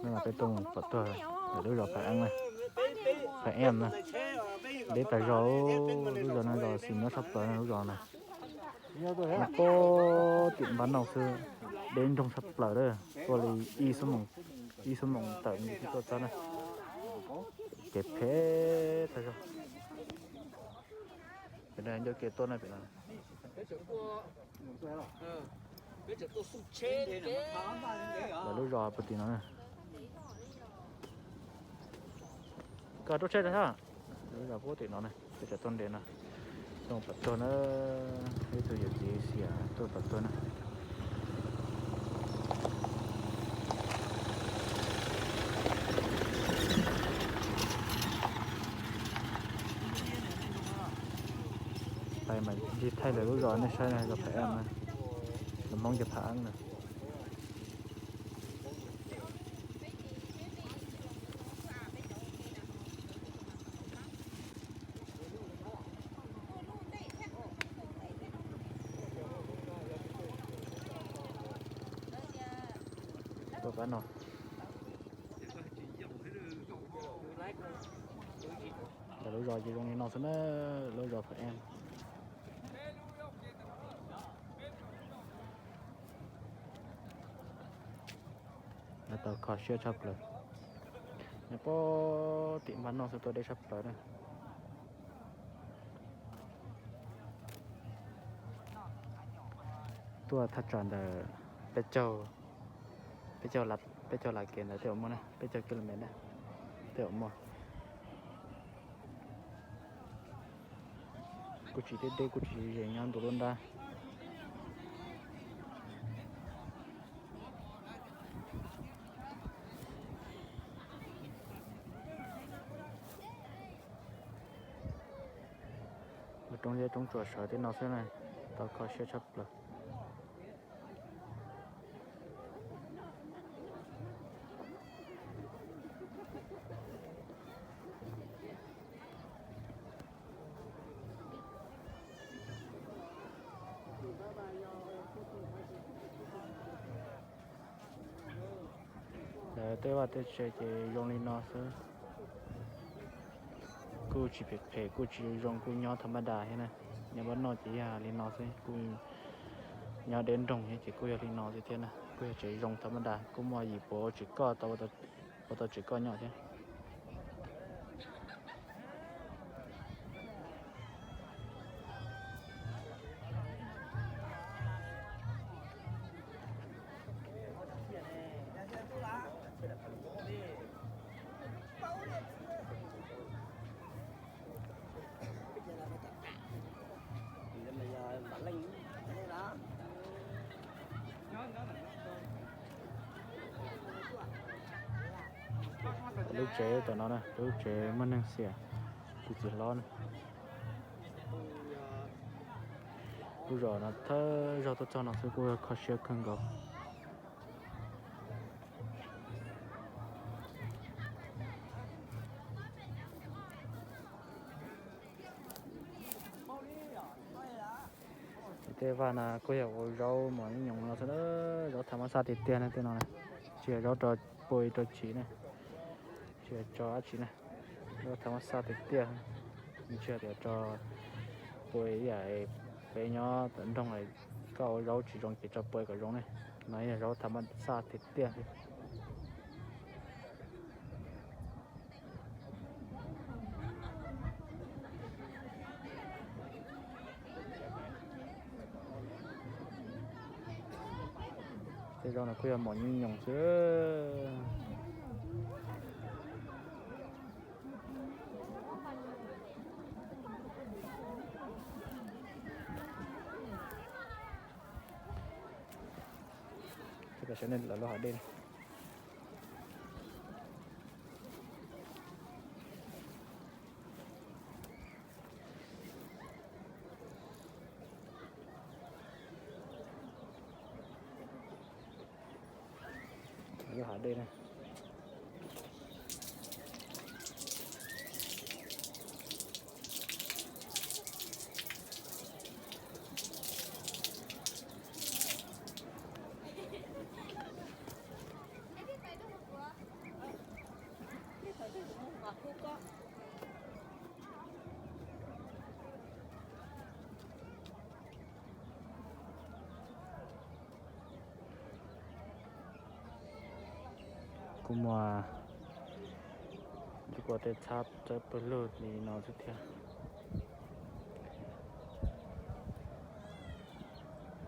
Peb tuaj mus pom tuaj lawv lub zos Phav Eeb na, Phav Eeb na, deb tas zog. Lub zos no zos xis nyob tshaj plaws na, lub zos na. Nyob puag tim npab no xwb, deb nroog tshaj plaws lawm, tuaj li ib xuab moos tawm nws thiaj tuaj txog na. Kev phem tas zog. Pem no ncauj ke tuaj na, pem no. Lawv lub zos puag tim no na. Koj rub tsheb rau sab. Lawv lub zos puag tim no na, peb tseem tuaj nres no. Tuaj pom tuag na, ib tug yawm txiv xiam tuaj pom tuag na. Pais mas ncig thaij lawv lub zos nej saib na, zos Phav Eeb na, lawv Hmoob cov Phav Eeb na. Tuaj qab no. Lawv lub zos ces zoo li no xwb na, lub zos Phav Eeb. Nyob tau kho siab tshaj plaws. Nyob puag tim npab no xwb tuaj deb tshaj plaws na. Tuaj thaj tsam ntawm peb caug, peb caug, peb caug las kev ntawd tej zaum muaj na, peb caug ki lo mev na, tej zaum muaj. Kuj tsis deb deb, kuj tsis ze nyob ntu lub nrab. Ua roob zeb roob tsuas sawv tej no xwb na, tau kho siab tshaj plaws. Lawv tej vaj tej tsev ces zoo li no xwb. Kuj tsis phem phem, kuj tsis zoo, kuj nyob tha maj das thiab na. Nyob npab no ces yog li no xwb, kuj nyob deb nroog thiab ces kuj yog li no xwb thiab na. Kuj yog tsev zoo tha maj das, kuj muaj yim puas tsis koj tau, ua tau tsis koj nyob thiab. Lub tsev tom no na, lub tsev muaj neeg xiam, tus txiv hlob na. Lub zos no thawj zaug tuaj txog no xwb kuj kho siab kawg nkaus. Tej vaj no kuj yog ua zaub mos nyoos no xwb, zaub tha mab xaj tiag tiag na tej no, tsis yog zaub rau pua rau chiv na, tsis yog tso dab tsi na, zaub tha mab xaj tiag tiag, tsis yog tias tso pua ib yam peb nyob tom nroog koj ua zaub tsis zoo ces tso pua kom zoo ne, no yog zaub tha mab xaj tiag tiag. Tej zaub no kuj yog mos nyoos xwb. Sawv daws saib nej lawv lub hav dej. Lub hav dej na. Kuv muaj cov kua tej txhab txawb pawg lug li no xwb thiab.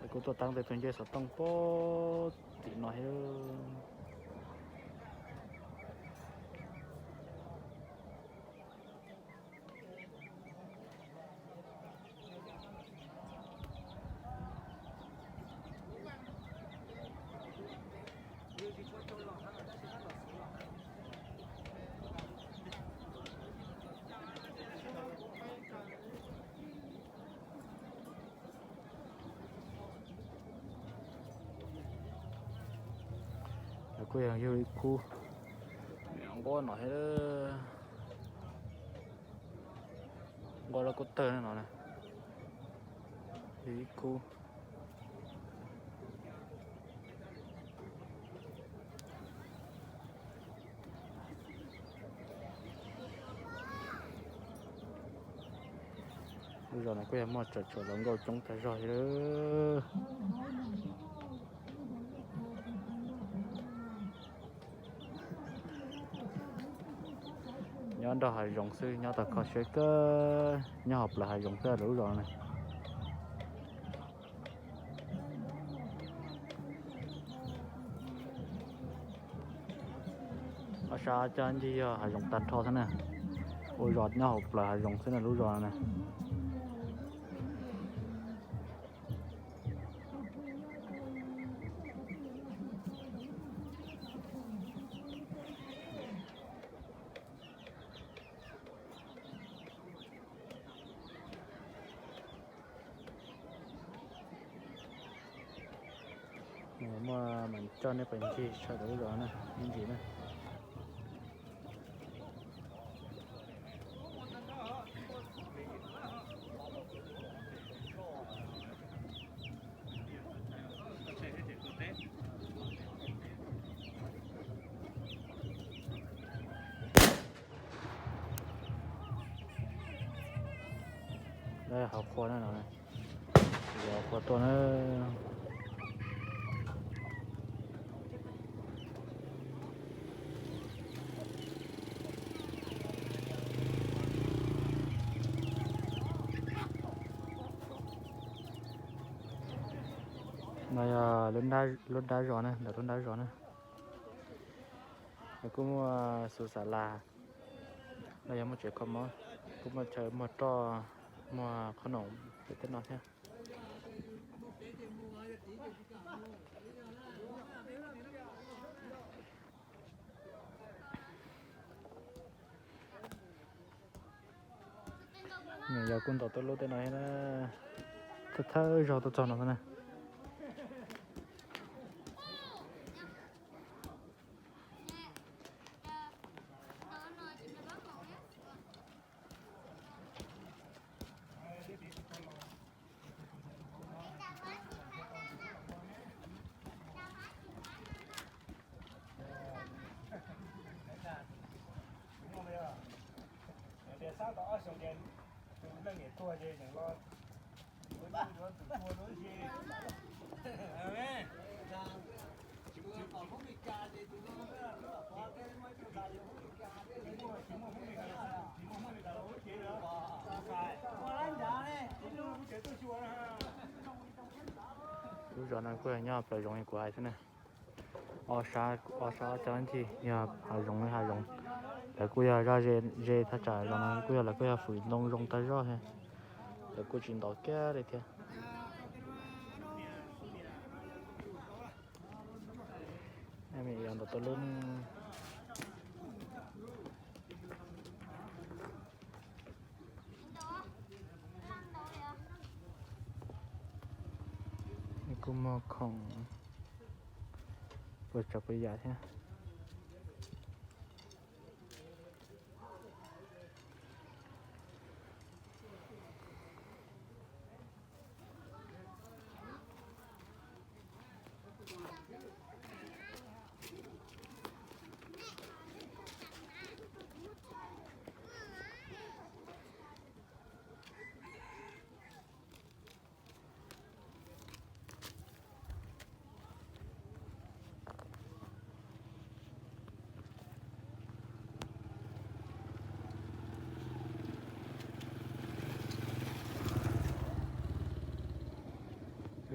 Es kuv tuaj taab tej tug ncej xov tooj puag tim no thiab. Kuj yog yug ib khub nquab no thiab, nquab loj kub tawg no na, yug ib khub. Lub zos no kuj yog muaj tseem tshuav hluas nkauj coob tag zog li. Nyob nrog hav zoov xwb, nyob tau kho siab kawg, nyob hauv plawv hav zoov xwb lawm lub zos no. Ob sab cov ncig yog hav zoov tag nrho xwb na, ua zos nyob hauv plawv hav zoov xwb na lub zos no na. Muaj mas coj nej pais ncig sawv daws lub zos na, ib ntsis na. Hauv qhua na no, hauv qhua tuaj na. No yog lub nrab zos na, ntawm lub nrab zos na. Kuj muaj xus xas las, no yog muaj tsev kho mob, kuj muaj chaw muag roj, muag qhob noom pem tej no thiab. Nws yog kuj ntaus tuj lub tej no thiab na, thawj thawj zaug tuaj txog no xwb na. Tias sab tau ob xyoos ces tus leej niam tuag ces yeej los. Lub zos no kuj yog nyob plaws zoov li kuv hais xwb na. Ob sab, ob sab ob cag ncig yog hav zoov li hav zoov. Lawv kuj yog zaj ze, ze thaj tsam zos no kuj yog lawv kuj yog fwm ntoo zoo tag zog thiab. Lawv kuj tsis ntov kiag li thiab. Yog ntov tau lub. Kuj muaj khoom puas tsav puas yam thiab.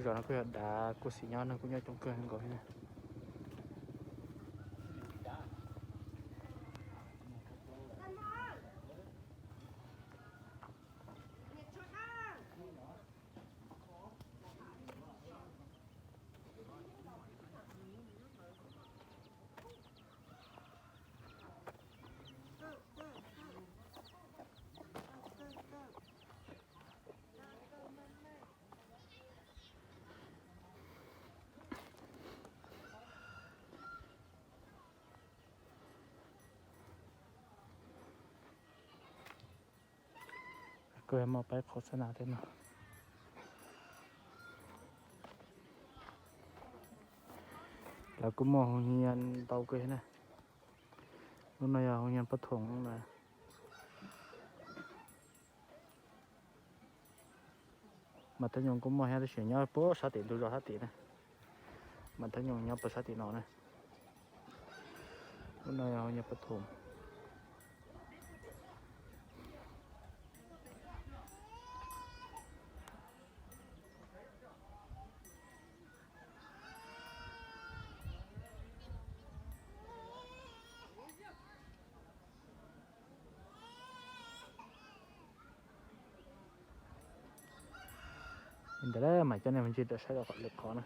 Zos no kuj yog dav kuj xis nyob no kuj nyob coob kawg nkaus li na. Kuj muaj pab qhov xab nas tej no. Lawv kuj muaj hoo nyiaj ntau kawg na. Lub no yog hoo nyiaj pob thoom na. Mas thab nyoos kuj muaj thiab tab sis nyob puag sab tim ntug zos sab tim na. Mas thab nyoos nyob puag sab tim no na. Lub no yog hoo nyiaj pob thoom. Li ntawd mas coj nej mus ncig rau saib rau qhov lwm qhov na.